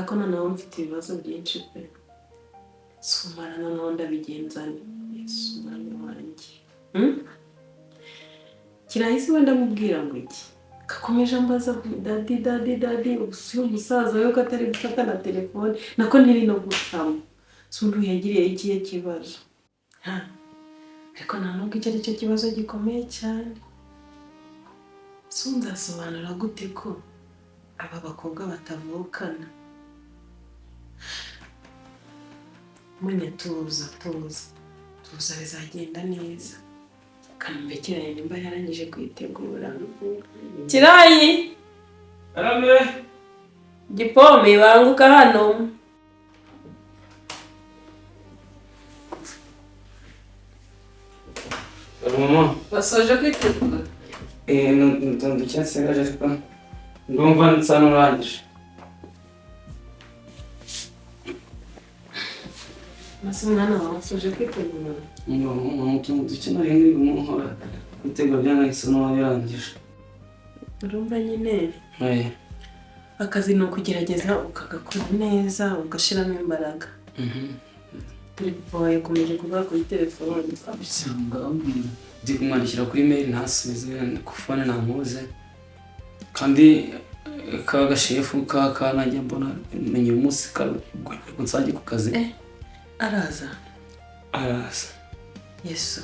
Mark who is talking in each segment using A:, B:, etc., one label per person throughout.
A: Ariko noneho mfite ibibazo byinshi pe. Sumara noneho ndabigenza nte? Yesu umwami wanjye. Kirahise wenda mubwira ngo iki? Kakomeje ambaza daddy, daddy, daddy, ubu umusaza we ko atari gufata na telefone, nako ntiri no gucamo. Si undi yagiriye ikihe kibazo? Ha. Ariko nta nubwo icyo ari cyo kibazo gikomeye cyane. Si nzasobanura gute ko aba bakobwa batavukana? Munye tuza, tuza, tuza, bizagenda neza. Kanumbe Kirayi nimba yarangije kwitegura. Kirayi!
B: Arame!
A: Gipome banguka hano.
B: Mama.
A: Basoje kwitegura?
B: Ndacyasenga ariko ndumva nsa n'urangije.
A: Mase mwana wawe asoje kwitegura?
B: Mu tuntu duke nari ndi gukora kwitegura byanahise n'uwabirangije.
A: Urumva nyine akazi ni ukugerageza ukagakora neza ugashiramo imbaraga. Turi papa wawe yakomeje kuvuga kuri telefone.
B: Usanga ndi kumwandikira kuri mail ntasubize, ku phone ntamuze. Kandi ka gashefu ka kanajya mbona menye uyu munsi ngo nsange ku kazi.
A: Araza?
B: Araza.
A: Yesu.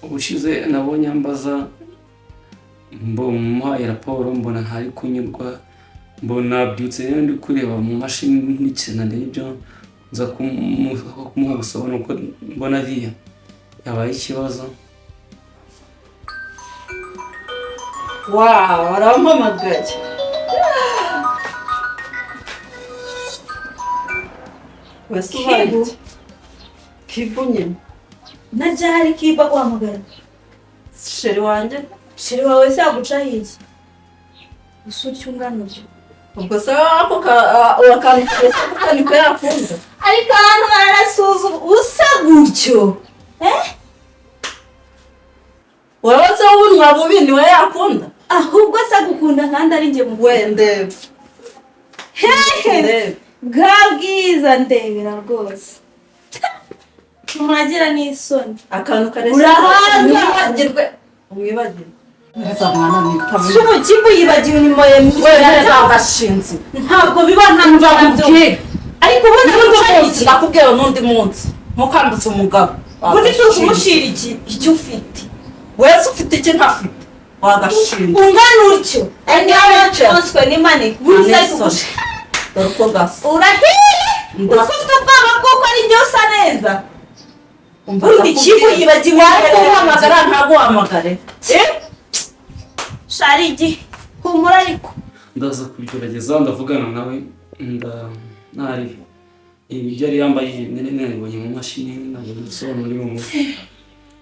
B: Ubushize nabonye ambaza muhaye raporo mbona ntari kunyurwa, mbona byutse rero ndi kureba mu mashini nkurikirana ndebe ibyo nza kumuha ubusobanuro uko mbona ariya yabaye ikibazo.
C: Wow, arampamagaye. Wese ubaye iki? Kibu nyine.
D: Na ryari Kibu aguhamagara?
C: Sheri wanjye.
D: Sheri wawe se aguca hirya? Gusa utyo ungana utyo.
C: Ubwo se ako urakanukira se kuko yakunda?
D: Ariko abantu barasuzuma usa gutyo.
C: Wowe se wunwa bubi niwe yakunda?
D: Ahubwo se agukunda kandi ari njye mukunda.
C: We ndebe.
D: Hehe.
C: Ndebe.
D: Bwa bwiza ndebera rwose. Muragira n'isoni.
C: Akantu kareshya.
D: Urahanga.
C: Mwibagirwe. Umwibagirwe. Neza mwana mwita.
D: Si umukibu yibagiwe inyuma ya
C: We neza agashinzi.
D: Ntabwo biba nta mvura. Ariko ubundi
C: n'undi munsi ndakubwira n'undi munsi. Ntukambutse umugabo.
D: Ubundi si ukumushira iki icyo ufite.
C: Wese ufite iki ntafite. Wagashinzi.
D: Ungana utyo. Ariko n'imani.
C: Dore uko gasa.
D: Urahiye. Ufite ubwoba bw'uko ari njye usa neza. Ubundi ikibu yibagiwe
C: guhamagara ntaguhamagare.
D: Sharigi humura ariko.
B: Ndaza kubigerageza ndavugana nawe ntari ibi yari yambaye nene nabibonye mu mashini nabonye ubusobanuro mu mutwe.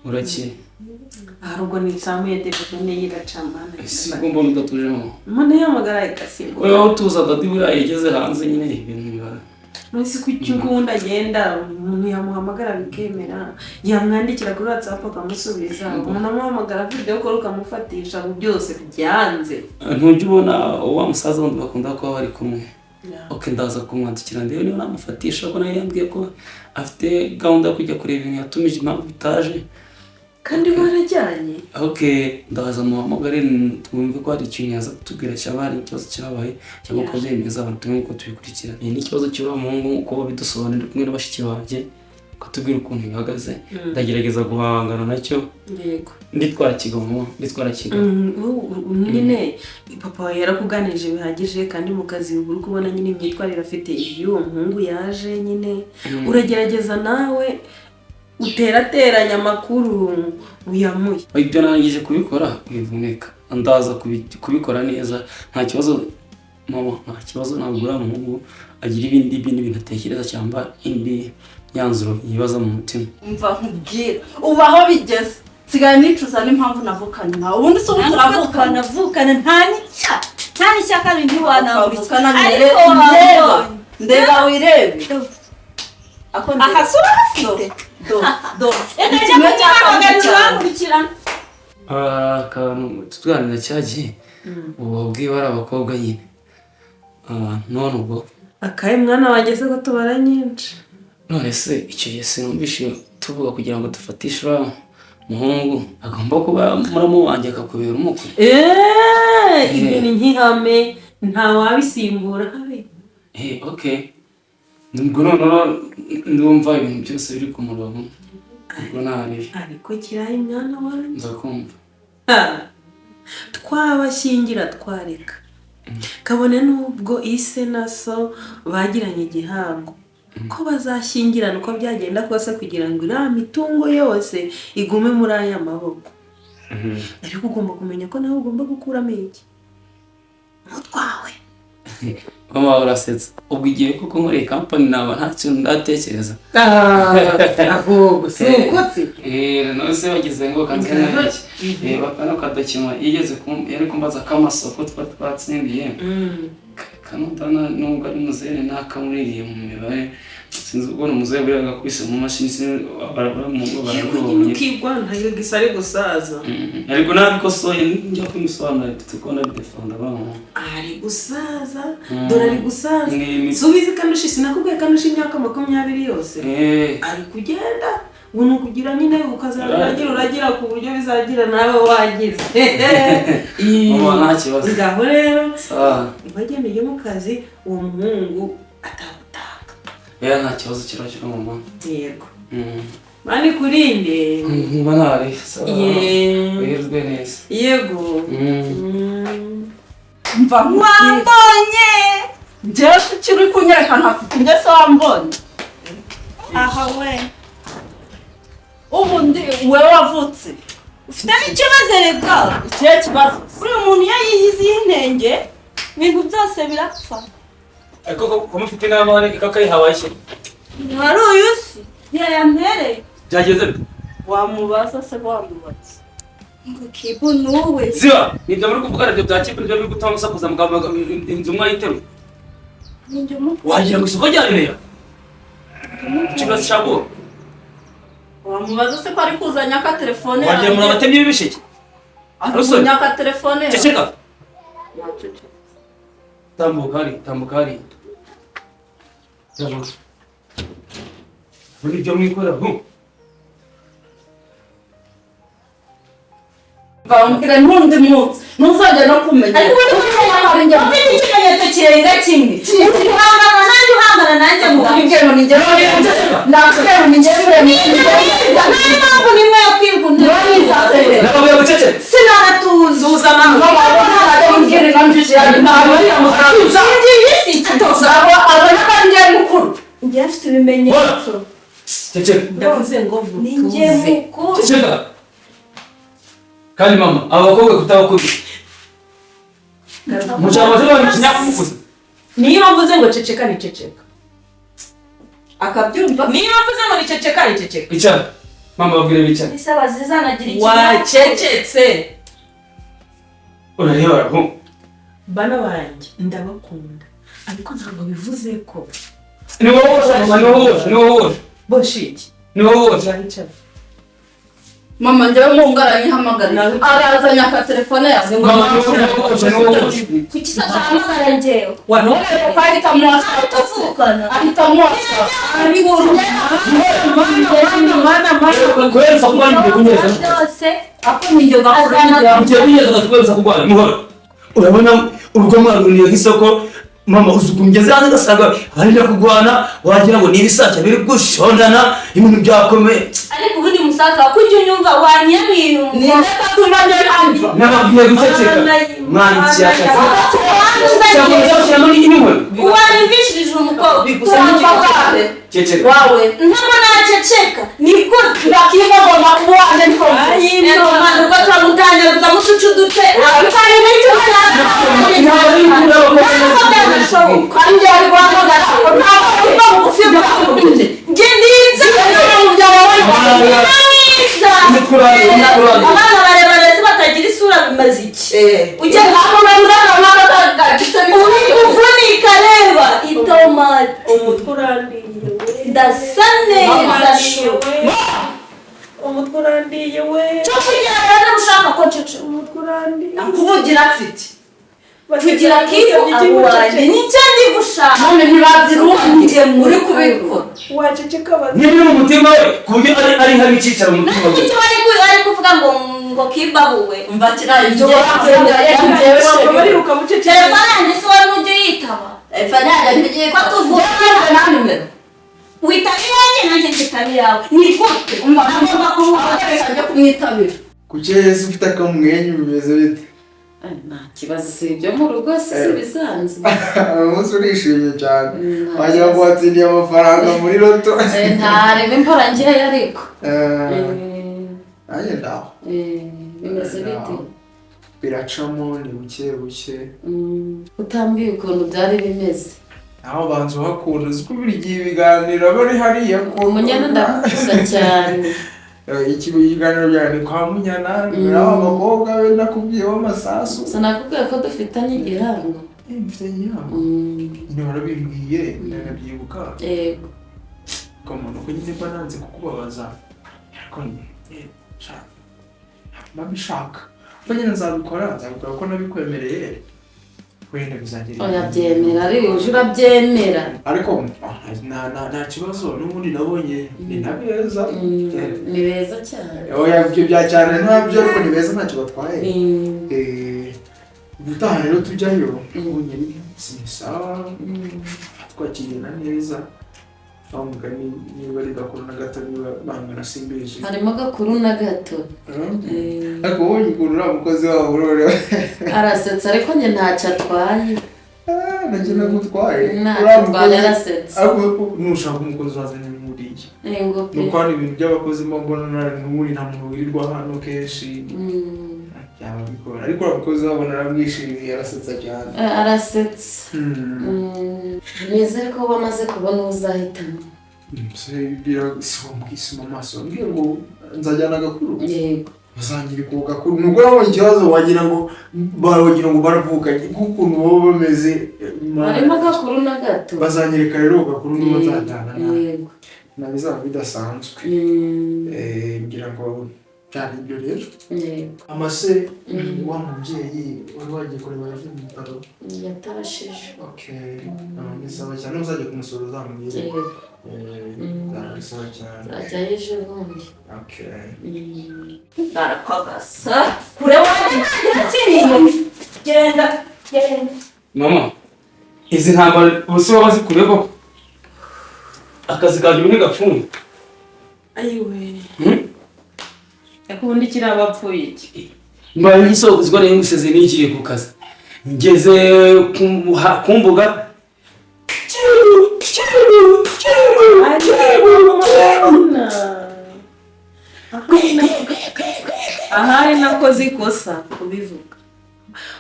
B: Urakeye.
A: Ahubwo ni nsamuye telefone yiracamana.
B: Ese ubwo mbona udatuje mama?
A: Mbona yahamagara igasimbuka.
B: Wewe utuza dadi buriya yageze hanze nyine ibintu biba.
A: None kuki ukundi agenda umuntu yamuhamagara bikemera, yamwandikira kuri WhatsApp akamusubiza, umuntu amuhamagara video call ukamufatisha, ngo byose byanze.
B: Ntujya ubona wa musaza wundi bakunda kuba bari kumwe. Okay, ndaza kumwandikira ndebe niba namufatisha ko nawe yambwiye ko afite gahunda yo kujya kureba ibintu yatumije impamvu bitaje.
A: Kandi barajyanye.
B: Okay, ndaza muhamagare twumve ko hari ikintu yaza kutubwira cyaba hari ikibazo cyabaye cyangwa ko byemeza abantu tumenye uko tubikurikirana. Ni ikibazo cy'uriya muhungu uko bidusobanurira kumwe na bashiki banjye ukatubwira ukuntu bihagaze. Ndagerageza guhangana nacyo.
A: Yego.
B: Nditwara kigabo, nditwara kigabo.
A: Nyine papa wawe yarakuganirije bihagije kandi mu kazi uri kubona nyine imyitwarire afite iyo uwo muhungu yaje nyine. Uragerageza nawe uterateranya amakuru uyamuye.
B: Ibyo narangije kubikora bivuneka. Ndaza kubikora neza nta kibazo mama, nta kibazo ntabwo uriya muhungu agira ibindi bintu atekereza cyangwa indi yanzuro yibaza mu mutima.
C: Umva nkubwira ubu aho bigeze nsigaye nicuza n'impamvu navukanye nawe. Ubundi se ubu turavukana
D: navukana nta n'icya nta n'icya kabiri ntiwanavukana
C: ariko ndeba wirebe.
D: Aha si urahafite?
C: Do do.
D: Reka njya kugihamagara urankurikirana.
B: Akantu tuganira cyagiye ubu babwiye bari abakobwa nyine. None ubwo
A: Akaye mwana wanjye se ko tubara nyinshi?
B: None se icyo gihe sinumvishe tuvuga kugira ngo dufatishe uriya muhungu agomba kuba muramu wanjye akakubera umukwe?
A: Eee, ibyo ni nk'ihame, ntawabisimbura habe.
B: Okay, ubwo noneho ndumva ibintu byose biri ku murongo, ubwo ntaribi.
A: Ariko kirayi mwana wanjye.
B: Nzakumva.
A: Ha! Twabashyingira twareka, kabone n'ubwo ise na so bagiranye igihango ko bazashyingirana uko byagenda kose kugira ngo iriya mitungo yose igume muri aya maboko, ariko ugomba kumenya ko nawe ugomba gukuramo iki umutwawe.
B: Mama, urasetsa. Ubwo igihe koko nkoreye kampani naba nta kintu ndatekereza.
A: Ahubwo si ukutse.
B: None se bagize ngo kanze n'iki? Reba kano kadakima yigeze yari kumbaza k'amasoko tuba twatsindiye. Kano ndana nubwo ari muzehe nakamuririye mu mibare, sinzi ubwo ni umuzehe buriya gakubise mu mashini, sinzi
A: Yego nyine.
B: barabonye.
A: Ukigwa ntayo gisa ari gusaza.
B: Ariko nabikosoye, njya kubimusobanurira tuti ko nabidefanda bamu.
A: Ari gusaza, dore ari gusaza.
B: Ni
A: Subizi kandushi, sinakubwiye kandusha imyaka 20 yose. Ari kugenda ngo ni ukugira nyine ukazajya uragira ku buryo bizagira nawe wagize.
B: Mama, nta kibazo.
A: Ngaho rero.
B: Sawa.
A: Bagenda ujye mu kazi, uwo muhungu atagutaka.
B: Oya, nta kibazo kirakira mama.
A: Yego. Mani kurinde.
B: Mba ntari sawa.
A: Ye.
B: Wirirwe neza.
A: Yego.
C: Mva
D: Wambonye?
C: Njyewe se icyo uri kunyereka ntafite ingeso, wambonye?
D: Aha we.
C: Ubundi wowe wavutse
D: Ufite n'ikibazo rega.
C: Ikihe kibazo?
D: Uriya muntu iyo yiyiziye intenge ibintu byose birapfa.
B: Ariko ko mufite inama ikakayihabaye iki?
D: Hari uyu si ntiyayampereye.
B: Byageze bite?
C: Wamubaza se, wamubaza.
D: Ngo kibu nuwe.
B: Ziba nibyo muri kuvuga aribyo bya kipe, nibyo biri gutuma musakuza mukavuga inzu mwayiteruye.
D: Ninjye umukuru.
B: Wagira ngo isoko rya Remera ikibazo cyaguha.
C: Wamubaza se ko ari kuzanya ka telefone?
B: Wagira ngo muri abatemyi b'ibisheke.
C: Ari
B: Rusore.
C: kunyaka telefone yawe.
B: Ceceka.
C: Nacecetse.
B: Tambuka hari, tambuka hari. Tambuka muri ibyo mwikorera hu.
C: Bambwira n'undi munsi ntuzajya no kumenya.
D: Ariko ubundi ufite ikimenyetso kirenga kimwe, uhangana nanjye, uhangana nanjye mu
C: Ndakubwiye ngo ni njyewe, ndakubwiye ngo ni njyewe muremure.
D: Nta mpamvu n'imwe yo kwigunda.
B: Nababwira guceceka.
D: Sinanatuza.
A: Tuza nawe.
D: Njye mfite ibimenyetso.
B: Ceceka.
A: Ndavuze ngo
D: Ni njye
A: mutuze.
D: mukuru.
B: Ceceka. Kandi mama, aba bakobwa kutabakubita mucamaze babikinyakukuza.
A: Niba mvuze ngo ceceka, ni ceceka.
C: Akabyumva.
A: Niba mvuze ngo ni ceceka, ni ceceka.
B: Icara mama, babwire bicara.
D: Ese abazizanagira ikibazo?
A: Wacecetse.
B: Urareba hu.
A: Bana banjye, ndabakunda, ariko ntabwo bivuze ko
B: Ni wowe wose mama, ni wowe wose, ni wowe wose.
A: Boshiki.
B: Ni wowe wose.
A: Urahicara.
C: Mama, njyewe muhungu aranyihamagarira, arazanye aka telefone yawe ngo
B: Mama, ni wowe wose, ni wowe wose.
D: Kuki se atahamagara njyewe?
A: Wanone.
C: Ahita amuwasa.
D: Tuvukana.
C: Ahita amuwasa.
A: Mana, mana, mana, mana.
B: Kubera urusaku rwanyu mugiye kunyeza.
D: Byose.
C: Ako ninjye gakora.
B: Mugiye kunyeza kubera urusaku rwanyu muhoro. Urabona urugo mwaruniye nk'isoko. Mama, uzi ukuntu ngeze hanze ugasanga barimo kurwana, wagira ngo ni ibisake biri gushondana, ibintu byakomeye.
D: Ariko ubundi musaza, kujya unyumva wanyamiye.
C: Ninde atuma njye ntamva?
B: Nababwiye guceceka, mwandikiye akazi cyangwa muzashyiramo n'inkoni.
D: Wanyumvishirije umukobwa.
C: Uramva bwawe
B: Ceceka.
C: Wawe.
D: Ntabwo naceceka, ni gute?
C: Ndakibagomba kuba wanjye niko.
D: Mana, ubwo turamutanyaguza mucucu dute? Ntabwo byashoboka.
C: Kandi njye ari guhamagara ntabwo uva bugufi bwawe.
D: Njye ndinze mwiza. Abana barebare se batagira isura bimaze iki? Ugenda uri kuvunika, reba itomati.
A: Umutwe urandiye we.
D: Ndasa neza shu.
A: We, umutwe urandiye we.
D: Cyo kugira rero ushaka ko ncece.
A: Umutwe urandiye.
C: Kuvugira afite.
D: Kugira kibu abo wanjye nicyo ndi gushaka.
C: None ntibazirungiye muri kubikora.
A: Waceceka bazi.
B: Niba uri mu mutima we, ku buryo ari nk'aho icyicaro mu mutima we.
D: Icyo bari kuvuga ngo kibabuwe.
C: Umva kiriya ibyo.
A: Bariruka muceceka.
D: Telefone yanjye si wowe ujya uyitaba.
C: Telefone yanjye ntigiye
D: ko tuvugana
C: na nimero.
D: Witaba iyanjye, nanjye nkitaba iyawe, ni gute?
C: Umva.
D: Agomba kuvuga.
C: Ajya kumwitabira.
E: Kuki Yesu ufite akamwenyu, bimeze bite?
F: Nta kibazo, si ibyo mu rugo, si ibisanzwe.
E: Uyu munsi urishimye cyane, wagira ngo watsindiye amafaranga muri loto.
F: Ntareba impora ngeya ariko.
E: Nanjye ndaho.
F: Bimeze bite?
E: Biracamo, ni buke buke.
F: Utambwiye ukuntu byari bimeze.
E: Naho banza uhakunda, uzi ko buri gihe ibiganiro bari hariya ku
F: Munyana ndamukunda cyane.
E: Iki ibiganiro byawe ni kwa Munyana, ni naho abakobwa be nakubwiye w'amasasu.
F: Sinakubwiye ko dufitanye igihango?
E: Mfite igihango nyine, warabimbwiye ndanabyibuka.
F: Yego.
E: Umuntu ko nyine mba nanze kukubabaza, ariko mba mbishaka ko nyine nzabikora ko nabikwemereye, wenda bizagera.
F: Oya, byemera, ari uje urabyemera.
E: Ariko nta kibazo, n'ubundi nabonye ni na beza.
F: Ni beza cyane.
E: Oya, ibyo bya cyane ntabyo, ariko ni beza, ntacyo batwaye. Ubutaha rero tujyayo, ubonye ni sawa, twakiriye na neza. Aho mugani niba ari gakuru na gato, niba bangana simbizi.
F: Harimo gakuru na gato.
E: Ariko ubonye ukuntu uriya mukozi wabo urore.
F: Arasetsa, ariko njye ntacyo atwaye.
E: Nacyo nagutwaye.
F: Ntacyo atwaye, arasetsa.
E: Ariko nushaka umukozi wazanye nk'uriya.
F: Yego pe.
E: Nuko hari ibintu by'abakozi mba mbona n'ubundi nta muntu wirirwa hano kenshi byaba bigora, ariko uriya mukozi wabo naramwishimiye, arasetsa cyane.
F: Arasetsa. Nizere ko wamaze kubona uwo uzahitamo.
E: Si mu maso wambwiye ngo nzajyana agakuru?
F: Yego.
E: Bazangirika uwo gakuru, nubwo nabonye ikibazo, wagira ngo baravukanye kuko ukuntu baba bameze.
F: Harimo gakuru na gato.
E: Bazanyereka rero uwo gakuru niba nzajyana
F: Yego.
E: Na bizaba bidasanzwe. Ngira ngo byari ibyo rero.
F: Yego.
E: Amase wa mubyeyi wari wagiye kureba yavuye mu bitaro?
F: Yatashije.
E: Okay, ni sawa cyane, uzajya kumusura uzamubwire.
F: Yego.
E: Ni sawa cyane.
F: Nzajyayo ejo bundi.
E: Okay.
D: Narakagasa kure wanjye ntatsindiye, genda genda.
B: Mama, izi ntambara ubu si waba zikuriye koko? Akazi kanjye ubu ntigapfuye.
A: Ayiwe! Ubundi kiriya bapfuye iki?
B: Mbaye nk'isoko uziko nari nguseze, nigiye ku kazi, ngeze ku mbuga, kiru kiru kiru kiru kiru.
A: Ahari nakoze ikosa kubivuga,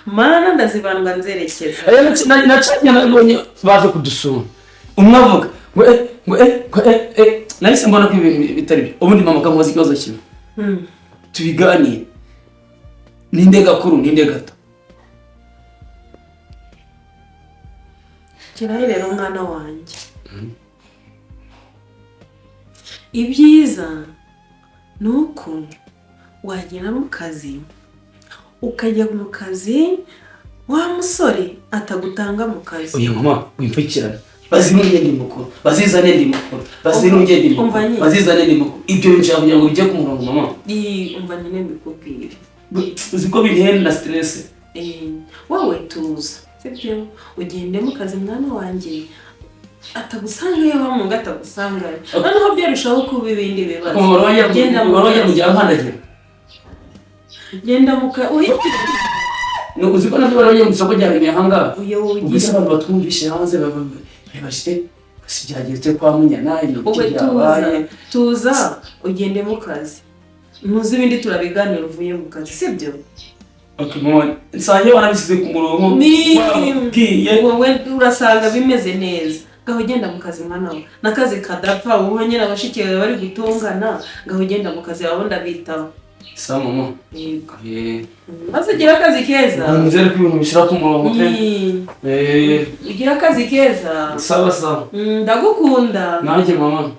A: mana ndazibandwa nzerekeza.
B: Nacanye nabonye baje kudusura, umwe avuga ngo eh ngo eh ngo eh eh, nahise mbona ko ibintu bitari byo. Ubundi mama akamubaza ikibazo kimwe, tubiganire: ninde gakuru, ninde gato?
A: Kirayi rero mwana wanjye, ibyiza ni uko wagera mu kazi, ukajya mu kazi, wa musore atagutanga mu kazi.
B: Oya mama, wimfukirana. Bazirunge ndi mukuru, bazizane ndi mukuru, bazirunge ndi
A: Umva
B: mukuru,
A: nyine.
B: bazizane ndi mukuru. Ibyo bintu nshaka kugira ngo bijye ku murongo, mama.
A: Umva nyine mbikubwire.
B: Uzi ko bintera na stress.
A: Wowe tuza, sibyo? Ugende mu kazi mwana wanjye, atagusangayo, wa atagusangayo, noneho byarushaho kuba ibindi bibazo. Genda mu
B: Wari wajya
A: kazi.
B: mu gihe nkandagira.
A: Genda mu kazi uhite.
B: Uzi ko nabyo bari bagiye mu isoko rya Remera ahangaha.
A: Uyo
B: Ubwo se
A: ugira
B: abantu batwumvishe hanze babashite si byagenze kwa Munyana, ibintu
A: Wowe tuza.
B: byabaye.
A: Tuza ugende mu kazi, ntuzi ibindi turabiganira uvuye mu kazi, sibyo?
B: Okay mama, nsange wanabisize ku murongo. Wabwiye.
A: Wowe urasanga bimeze neza. Gaho ugenda mu kazi mwana we, n'akazi kadapfa. Wowe nyine abashiki bawe bari gutongana, gaho ugenda mu kazi, waba ndabitaho.
B: Sawa mama.
A: Yego.
B: Eh,
A: Maze ugire akazi keza.
B: Nizere ko ibintu bishyira ku murongo pe. Eh,
A: Ugire akazi keza.
B: Sawa sawa.
A: Ndagukunda.
B: Nanjye mama.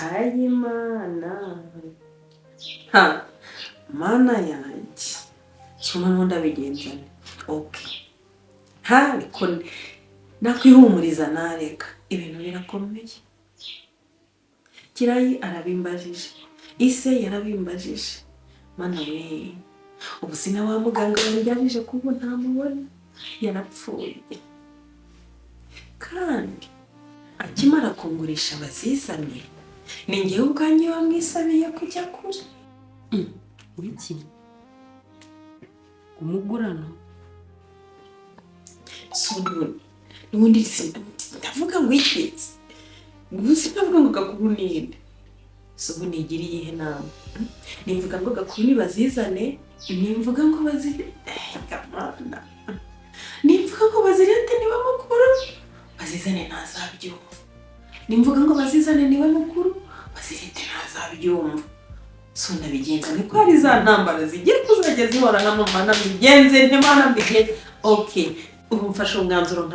A: Ayi mana, ha mana yanjye. So noneho ndabigenzane okay ha ariko nakwihumuriza nareka ibintu birakomeye. Kirayi arabimbajije, ise yarabimbajije, mana we ubu sina wa muganga wanjyajije kubo ntamubona yarapfuye. Kandi akimara kungurisha bazizane ni ngewe ubwanjye bamwisabiye kujya kure.
F: Wiki umugurano
A: so nubundi ndavuga ngo iki gusa ndavuga ngo Gakuru ninde so ubu nigiriye iyihe nama? Nimvuga ngo Gakuru nibazizane, nimvuga ngo kamana, nimvuga ngo bazirete niba mukuru bazizane ntazabyumva, nimvuga ngo bazizane niba mukuru bazirete ntazabyumva. So ndabigenza niko hari za ntambara zigiye kuzajya zihora na mama nabigenze ntemana mbigenze. Okay, ubu mfashe umwanzuro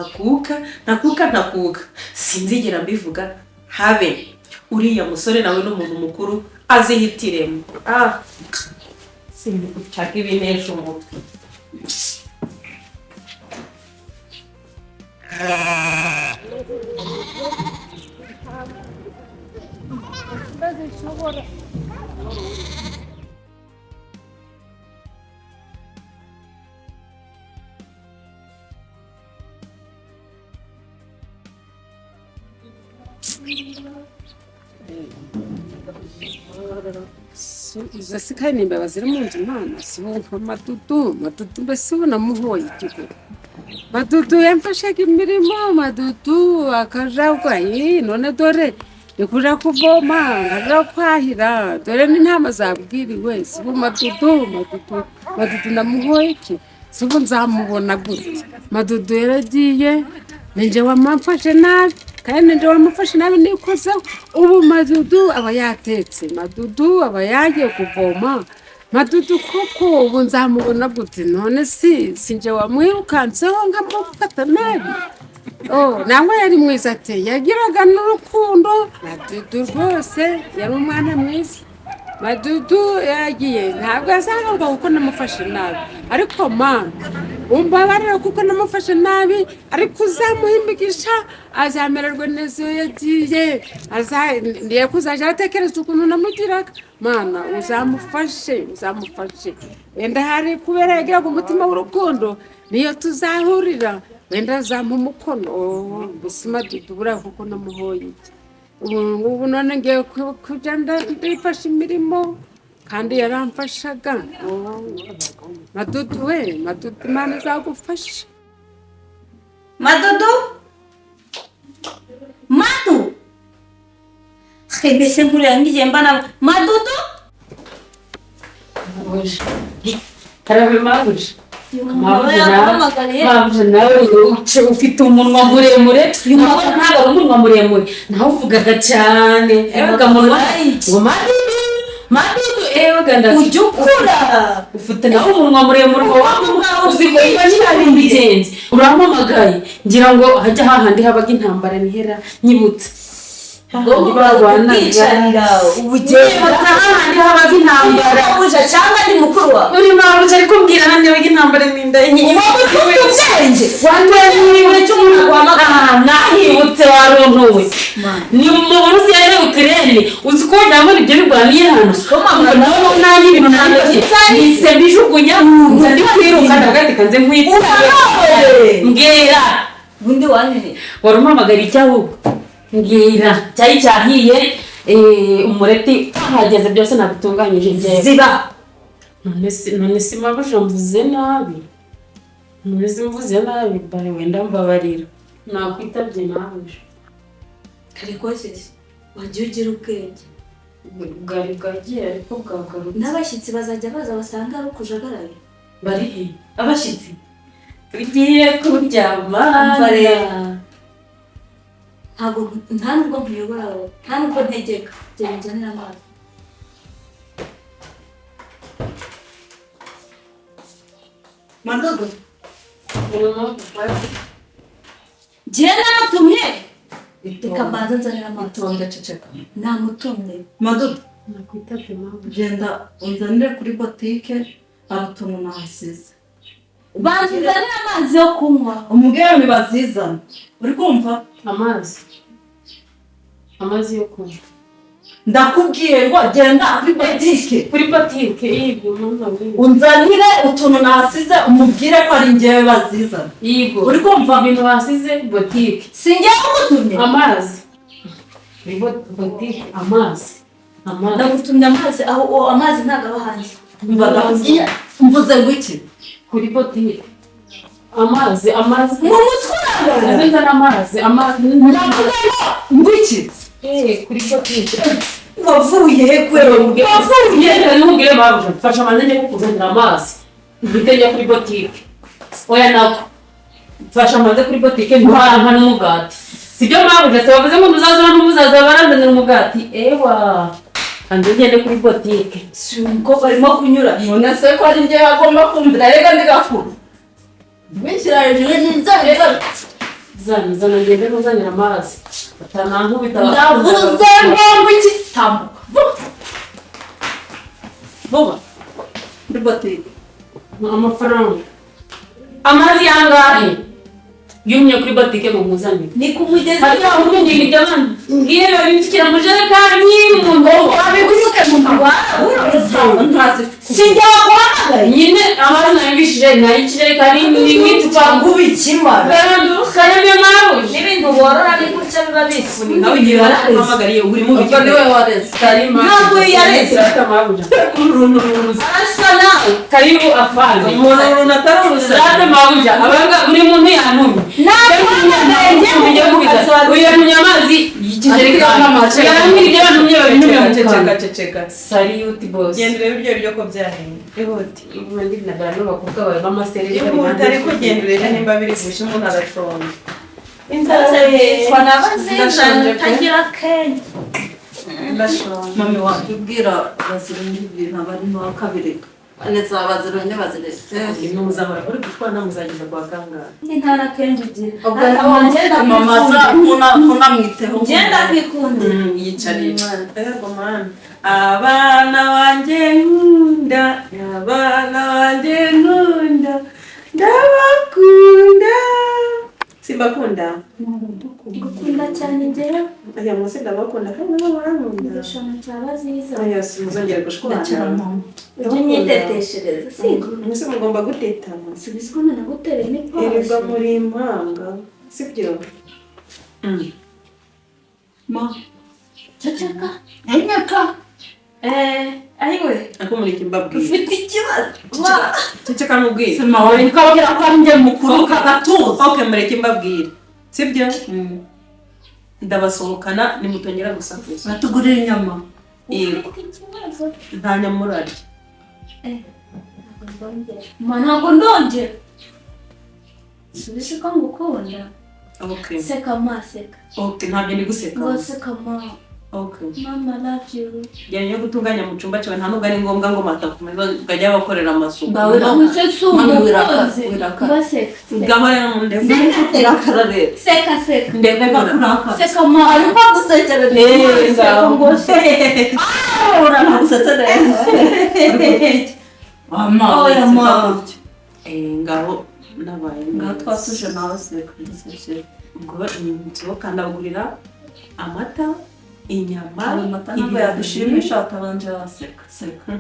A: ntakuka sinzigera mbivuga habe uriya musore nawe n'umuntu mukuru azihitiremo. Singushaka ibinesha umutwe.
F: Izo si kandi imbeba ziri mu nzu mwana si nka Madudu. Madudu mbese ubu namuhoye ikigo. Madudu yamfashaga imirimo, Madudu akajagwa none dore ni kuja kuvoma nkaja kwahira dore n'intama zabwiriwe. Si ubu Madudu Madudu Madudu namuhoye iki? Si ubu nzamubona gute? Madudu yaragiye ninjye wamufashe nabi kandi ninjye wamufashe nabi nikozeho. Ubu Madudu aba yatetse, Madudu aba yagiye kuvoma, Madudu koko ubu nzamubona gute? None si sinjye wamwirukanseho nkamufata nabi. Oh, nangwa yari mwiza ate, yagiraga n'urukundo. Madudu rwose yari umwana mwiza. Madudu yaragiye ntabwo azagaruka kuko namufashe nabi, ariko mama umbabarira kuko namufashe nabi, ariko uzamuha imigisha azamererwa neza iyo yagiye, ndiye kuzajya atekereza ukuntu namugiraga. Mana uzamufashe uzamufashe, wenda hari kubera yagiraga umutima w'urukundo niyo tuzahurira, wenda azampa umukono. Mbese Madudu buriya kuko namuhoye iki? Ubu none ngiye kujya ndifasha imirimo kandi yaramfashaga. Madudu we, Madudu Imana izagufasha.
D: Madudu, Madu, mbese nkuriya ngiye mbana Madudu.
F: Karabe mabuja. Mabuja nawe ufite umunwa muremure, ntabwo ari umunwa muremure nawe uvugaga cyane. Ewaga munwa ngo Madudu Madudu, ewaga
D: ujya ukura
F: ufite nawe umunwa muremure uzi ko niba mbigenze urampamagaye ngira ngo hajya hahandi habaga intambara nihera nyibutse hahandi habaga intambara
D: cyangwa ni mukuru wawe
F: uri mabuja ariko mbwira hano habaga intambara n'inda nahibutse waruntuwe ni mu Burusiya na Ukraine uzi ko ndabona ibyo birwaniye hano nanjye ibintu nise mbijugunya nza ndi kwiruka ndavuga kanze nkwitabe mbwira
D: ubundi wanjye
F: wari umpamagara icyo ahubwo mbwira cyari cyahiye umureti ahageze byose nabitunganyije njyewe
D: ziba.
F: None si mabuja mvuze nabi, none si mvuze nabi bare wenda mbabarira nakwitabye mabuja.
G: Karikose wagiye ugira ubwenge
F: bwari bwagiye ariko bwagarutse.
G: N'abashyitsi bazajya baza basanga ari ukujagaraye.
F: Bari he abashyitsi? Tugiye kuryama.
G: Ntabwo nta nubwo nkuyobora nta nubwo ntegeka, genda unzanire amazi.
C: Madudu,
G: njyewe namutumye, reka mbanze nzanire amazi.
C: Itonde ceceka.
G: Namutumye.
C: Madudu,
F: nakwitabye mabuja.
C: Genda unzanire kuri botike hari utuntu nahasize.
G: Banzanira amazi yo kunywa.
C: Umubwire ntibazizana, uri kumva?
A: Amazi, amazi yo kunywa.
C: Ndakubwiye ngo genda kuri botike.
A: Kuri botike, yego mama we.
C: Unzanire utuntu nasize, umubwire ko ari njyewe bazizana.
A: Yego.
C: Uri kumva?
A: Ibintu basize botike.
D: Si njyewe ugutumye.
A: Amazi kuri botike, amazi, amazi.
G: Ndagutumye amazi aho uwo amazi ntabwo aba hanze.
C: Umva, ndakubwiye, mvuze ngo iki?
A: Kuri botike, amazi, amazi.
D: Mu mutwe urabara.
A: Nzana amazi, amazi.
C: Ndavuze ngo iki?
A: Eh, kuri botike.
D: Wavuye he kwera?
A: Wavuye ntugire mabuja, mfasha manze njye kukuzanira amazi, mpite njya kuri botike. Oya, nako mfasha manze kuri botike ntuharanka n'umugati, sibyo mabuja? Se bavuze ngo muzaza n'umuzaza baranzanira umugati? Ewa, kanze ngende kuri botike.
D: Si umukobwa arimo kunyura.
C: None se ko ari njyewe agomba kumvira? Rega ndi gakuru, wishyira hejuru n'inzara.
A: Zana, zana, ngende ntuzanira amazi batanankubita.
C: Ndavuze ngo iki? Tambuka vuba vuba kuri botike.
A: Amafaranga, amazi yangahe yumye kuri botike ngo nkuzanire?
D: Ni ku mugezi.
A: Hari aho ibintu by'abandi mbwire babimshyikira mu jerekani, mu ndobo.
C: Wabigusuke mu ntazi.
D: Si njye waguhamagaye.
A: Nyine amazi nayumvishije ni ay'ikijerekani, ni nk'icupa.
D: Ubikimara.
A: Karame mabuja.
D: N'ibintu borora ni gutya biba bifunika.
A: Nawe igihe baraguhamagariye urimo.
C: Ubwo niwe wareze.
D: Ntabwo yareze. Arasa nawe.
A: Karibu afande.
D: Umuntu runtu atari urusana.
A: Zate mabuja, abanga buri muntu yantumye.
D: Naguhamagaye njye mu kazi wawe.
A: Uyu yantumye amazi y'ikijerekani, yarambwira ibyo bantumye babintumye mu
D: Ceceka,
A: kanwa.
D: ceceka.
A: Salute, boss.
D: Genda urebe ibyo biryo ko byahiye, ihute.
A: Ubundi nagara n'abakobwa bawe b'amasereri.
D: Ihute ariko, genda urebe nimba biri gushya, umuntu arashonje.
G: Yitwa nabaziza.
D: Ndashonje pe.
G: Tagira akenge.
D: Ndashonje.
C: Mami wanjye, ubwira bazirunde ibintu abarimo bakabireka neza, bazirunde, bazireke.
A: Muzahora uri gutwana, muzageza kwa kangahe?
G: Ni nta n'akenge ugira.
C: Ubwo mama ntunamwiteho.
G: Ngenda kwikundira.
D: Yicarira. Ego mama, abana banjye nkunda, abana banjye nkunda, ndabakunda, simbakunda?
G: Gukunda cyane njyewe.
A: Aya munsi ndabakunda kandi nabo barankunda.
G: Igishano cya baziza.
A: Aya, simuzongere gushwana.
G: Ujye unyiteteshereza, siko?
A: Mwese mugomba gutetana.
G: Subiza ko nanagutereye n'iposi.
A: Erega muri impanga, sibyo?
C: Ma.
G: Ceceka.
C: Enyeka.
G: Eh, ayiwe.
A: Ako mureke mbabwire.
D: Ufite ikibazo.
A: Ceceka mubwire.
C: Sima wawe ukababwira ko ari njye mukuru kagatuza.
A: Okay, mureke mbabwire, sibyo? Ndabasohokana nimutongera gusakuza.
C: Batugurira inyama.
A: Yego.
G: Ufite ikibazo.
A: Nta nyamurarya.
G: Eh, ntabwo ndongera. Ma, ntabwo ndongera. Subiza ko ngukunda.
A: Okay.
G: Seka ma, seka.
A: Okay, ntabyo ndi guseka.
G: Ngo seka ma.
A: Okay.
G: Mama love you.
A: Jyanye yo gutunganya mu cyumba cyawe, nta nubwo ari ngombwa ngo matakomeza ukajya bakorera amasuku.
C: Ngawe.
G: Ubuse si
C: Mami,
G: umukozi.
C: wirakara.
G: Ngo seka.
A: Ngaho rero ndebe.
G: Seka, seka.
C: Irakara rero.
G: Seka, seka.
A: Ndebura.
C: Kurakara.
G: Seka ma.
C: Ariko dusekere.
A: Neza.
G: Seka ngo seka.
C: Uranagusetsa neza. Mama.
D: Oya, ma.
A: Eh, ngaho nabaye.
C: Ngaho twatuje, nawe seka dusekere.
A: Ubwo nsohoka ndabagurira amata, inyama.
C: Ayo mata ntabwo yadushimisha atabanje waseka. Seka.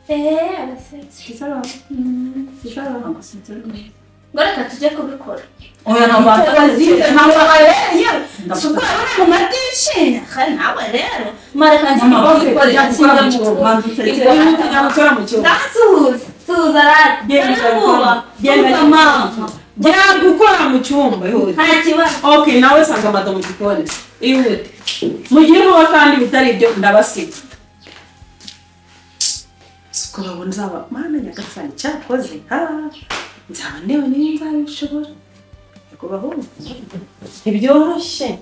G: Eh, arasetse.
C: Ntabwo usetse neza.
G: Ngo reka tujye kubikora.
C: Oya, ntabwo.
D: Bazize ntabwo bareye sukura mu madishi nawe rero
G: Mareka nzi
C: Mama,
G: kubikorera.
C: gukora mu cyumba.
A: Genda gukora mu cyumba.
G: Ndasuhuza. Suhuza rati.
A: Genda
G: Ndakuba.
A: genda.
G: Suhuza mama.
A: Jya gukora mu cyumba, ihute.
G: Nta kibazo.
A: Okay, nawe sanga amata mu gikoni, ihute. Mugire vuba kandi, bitari ibyo ndabasiga. Suko babona nzaba mana nyagasani cyakoze ha nzaba ndeba niba nzabishobora. Ariko bahungu, ntibyoroshye.